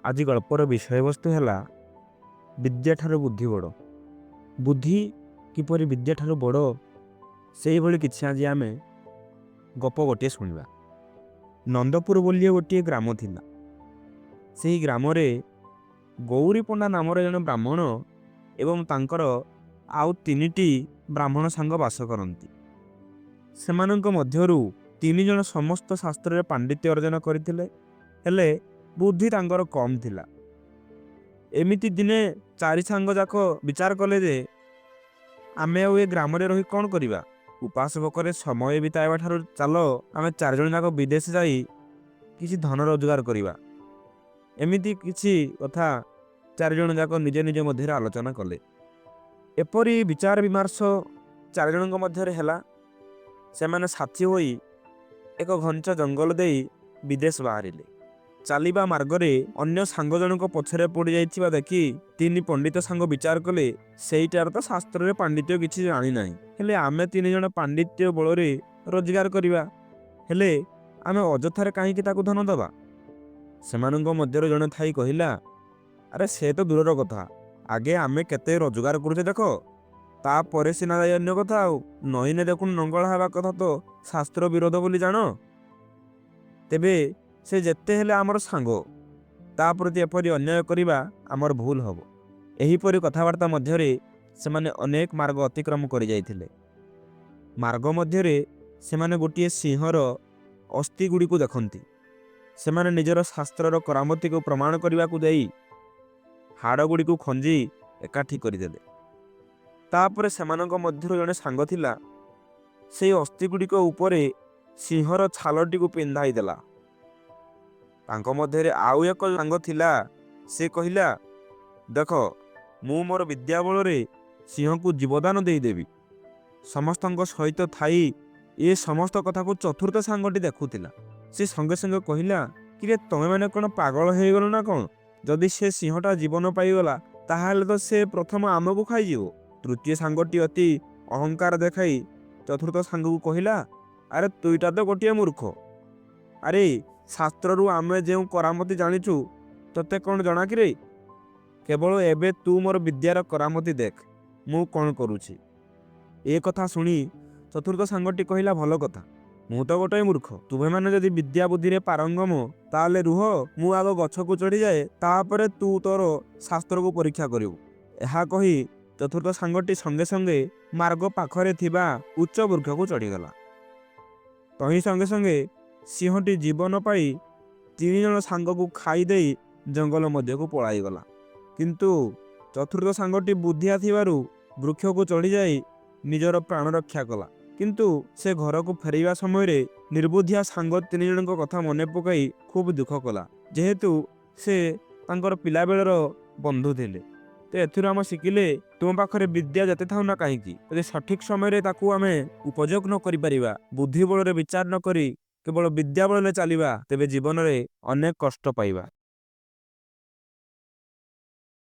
ଆଜି ଗଳ୍ପର ବିଷୟବସ୍ତୁ ହେଲା ବିଦ୍ୟାଠାରୁ ବୁଦ୍ଧି ବଡ଼। ବୁଦ୍ଧି କିପରି ବିଦ୍ୟାଠାରୁ ବଡ଼, ସେଇଭଳି କିଛି ଆଜି ଆମେ ଗପ ଗୋଟିଏ ଶୁଣିବା। ନନ୍ଦପୁର ବୋଲି ଗୋଟିଏ ଗ୍ରାମ ଥିଲା। ସେହି ଗ୍ରାମରେ ଗୌରୀ ପଣ୍ଡା ନାମରେ ଜଣେ ବ୍ରାହ୍ମଣ ଏବଂ ତାଙ୍କର ଆଉ ତିନିଟି ବ୍ରାହ୍ମଣ ସାଙ୍ଗ ବାସ କରନ୍ତି। ସେମାନଙ୍କ ମଧ୍ୟରୁ ତିନି ଜଣ ସମସ୍ତ ଶାସ୍ତ୍ରରେ ପାଣ୍ଡିତ୍ୟ ଅର୍ଜନ କରିଥିଲେ, ହେଲେ ବୁଦ୍ଧି ତାଙ୍କର କମ୍ ଥିଲା। ଏମିତି ଦିନେ ଚାରି ସାଙ୍ଗ ଯାକ ବିଚାର କଲେ ଯେ ଆମେ ଆଉ ଏ ଗ୍ରାମରେ ରହି କ'ଣ କରିବା? ଉପାସ ଭୋକରେ ସମୟ ବିତାଇବା ଠାରୁ ଚାଲ ଆମେ ଚାରିଜଣ ଯାକ ବିଦେଶ ଯାଇ କିଛି ଧନ ରୋଜଗାର କରିବା। ଏମିତି କିଛି କଥା ଚାରିଜଣ ଯାକ ନିଜ ନିଜ ମଧ୍ୟରେ ଆଲୋଚନା କଲେ। ଏପରି ବିଚାର ବିମର୍ଶ ଚାରିଜଣଙ୍କ ମଧ୍ୟରେ ହେଲା। ସେମାନେ ସାଥୀ ହୋଇ ଏକ ଘଞ୍ଚ ଜଙ୍ଗଲ ଦେଇ ବିଦେଶ ବାହାରିଲେ। ଚାଲିବା ମାର୍ଗରେ ଅନ୍ୟ ସାଙ୍ଗ ଜଣଙ୍କ ପଛରେ ପଡ଼ିଯାଇଥିବା ଦେଖି ତିନି ପଣ୍ଡିତ ସାଙ୍ଗ ବିଚାର କଲେ, ସେଇଟାର ତ ଶାସ୍ତ୍ରରେ ପାଣ୍ଡିତ୍ୟ କିଛି ଜାଣିନାହିଁ, ହେଲେ ଆମେ ତିନି ଜଣ ପାଣ୍ଡିତ୍ୟ ବଳରେ ରୋଜଗାର କରିବା। ହେଲେ ଆମେ ଅଯଥାରେ କାହିଁକି ତାକୁ ଧନ ଦେବା? ସେମାନଙ୍କ ମଧ୍ୟରୁ ଜଣେ ଥାଇ କହିଲା, ଆରେ ସେ ତ ଦୂରର କଥା, ଆଗେ ଆମେ କେତେ ରୋଜଗାର କରୁଛେ ଦେଖ, ତାପରେ ସିନା ଯାଇ ଅନ୍ୟ କଥା। ଆଉ ନଇନେ ଦେଖୁଣୁ ନଙ୍ଗଳା ହେବା କଥା ତ ଶାସ୍ତ୍ର ବିରୋଧ ବୋଲି ଜାଣ। ତେବେ ସେ ଯେତେ ହେଲେ ଆମର ସାଙ୍ଗ, ତା ପ୍ରତି ଏପରି ଅନ୍ୟାୟ କରିବା ଆମର ଭୁଲ ହେବ। ଏହିପରି କଥାବାର୍ତ୍ତା ମଧ୍ୟରେ ସେମାନେ ଅନେକ ମାର୍ଗ ଅତିକ୍ରମ କରିଯାଇଥିଲେ। ମାର୍ଗ ମଧ୍ୟରେ ସେମାନେ ଗୋଟିଏ ସିଂହର ଅସ୍ଥିଗୁଡ଼ିକୁ ଦେଖନ୍ତି। ସେମାନେ ନିଜର ଶାସ୍ତ୍ରର କରାମତିକୁ ପ୍ରମାଣ କରିବାକୁ ଯାଇ ହାଡ଼ଗୁଡ଼ିକୁ ଖଞ୍ଜି ଏକାଠି କରିଦେଲେ। ତାପରେ ସେମାନଙ୍କ ମଧ୍ୟରୁ ଜଣେ ସାଙ୍ଗ ଥିଲା, ସେଇ ଅସ୍ଥିଗୁଡ଼ିକ ଉପରେ ସିଂହର ଛାଲଟିକୁ ପିନ୍ଧାଇ ଦେଲା। ତାଙ୍କ ମଧ୍ୟରେ ଆଉ ଏକ ସାଙ୍ଗ ଥିଲା, ସେ କହିଲା, ଦେଖ, ମୁଁ ମୋର ବିଦ୍ୟା ବଳରେ ସିଂହକୁ ଜୀବଦାନ ଦେଇଦେବି। ସମସ୍ତଙ୍କ ସହିତ ଥାଇ ଏ ସମସ୍ତ କଥାକୁ ଚତୁର୍ଥ ସାଙ୍ଗଟି ଦେଖୁଥିଲା। ସେ ସଙ୍ଗେ ସଙ୍ଗେ କହିଲା, କିରେ, ତମେମାନେ କ'ଣ ପାଗଳ ହେଇଗଲ ନା କ'ଣ? ଯଦି ସେ ସିଂହଟା ଜୀବନ ପାଇଗଲା, ତାହେଲେ ତ ସେ ପ୍ରଥମ ଆମକୁ ଖାଇଯିବ। ତୃତୀୟ ସାଙ୍ଗଟି ଅତି ଅହଙ୍କାର ଦେଖାଇ ଚତୁର୍ଥ ସାଙ୍ଗକୁ କହିଲା, ଆରେ ତୁଇଟା ତ ଗୋଟିଏ ମୂର୍ଖ। ଆରେ, ଶାସ୍ତ୍ରରୁ ଆମେ ଯେଉଁ କରାମତି ଜାଣିଛୁ, ତୋତେ କ'ଣ ଜଣା କିରେ? କେବଳ ଏବେ ତୁ ମୋର ବିଦ୍ୟାର କରାମତି ଦେଖ, ମୁଁ କ'ଣ କରୁଛି। ଏ କଥା ଶୁଣି ଚତୁର୍ଥ ସାଙ୍ଗଟି କହିଲା, ଭଲ କଥା, ମୁଁ ତ ଗୋଟାଏ ମୂର୍ଖ। ତୁମେମାନେ ଯଦି ବିଦ୍ୟା ବୁଦ୍ଧିରେ ପାରଙ୍ଗମ, ତାହେଲେ ରୁହ, ମୁଁ ଆଗ ଗଛକୁ ଚଢ଼ିଯାଏ, ତାପରେ ତୁ ତୋର ଶାସ୍ତ୍ରକୁ ପରୀକ୍ଷା କରିବୁ। ଏହା କହି ଚତୁର୍ଥ ସାଙ୍ଗଟି ସଙ୍ଗେ ସଙ୍ଗେ ମାର୍ଗ ପାଖରେ ଥିବା ଉଚ୍ଚ ବୃକ୍ଷକୁ ଚଢ଼ିଗଲା। ତହିଁ ସଙ୍ଗେ ସଙ୍ଗେ ସିଂହଟି ଜୀବନ ପାଇ ତିନି ଜଣ ସାଙ୍ଗକୁ ଖାଇଦେଇ ଜଙ୍ଗଲ ମଧ୍ୟକୁ ପଳାଇଗଲା। କିନ୍ତୁ ଚତୁର୍ଥ ସାଙ୍ଗଟି ବୁଦ୍ଧିଆ ଥିବାରୁ ବୃକ୍ଷକୁ ଚଢ଼ିଯାଇ ନିଜର ପ୍ରାଣ ରକ୍ଷା କଲା। କିନ୍ତୁ ସେ ଘରକୁ ଫେରିବା ସମୟରେ ନିର୍ବୁଦ୍ଧିଆ ସାଙ୍ଗ ତିନି ଜଣଙ୍କ କଥା ମନେ ପକାଇ ଖୁବ୍ ଦୁଃଖ କଲା, ଯେହେତୁ ସେ ତାଙ୍କର ପିଲାବେଳର ବନ୍ଧୁ ଥିଲେ। ତ ଏଥିରୁ ଆମେ ଶିଖିଲେ, ତୁମ ପାଖରେ ବିଦ୍ୟା ଯେତେ ଥାଉ ନା କାହିଁକି, ଯଦି ସଠିକ୍ ସମୟରେ ତାକୁ ଆମେ ଉପଯୋଗ ନ କରିପାରିବା, ବୁଦ୍ଧି ବଳରେ ବିଚାର ନ କରି କେବଳ ବିଦ୍ୟା ବଳରେ ଚାଲିବା, ତେବେ ଜୀବନରେ ଅନେକ କଷ୍ଟ ପାଇବା।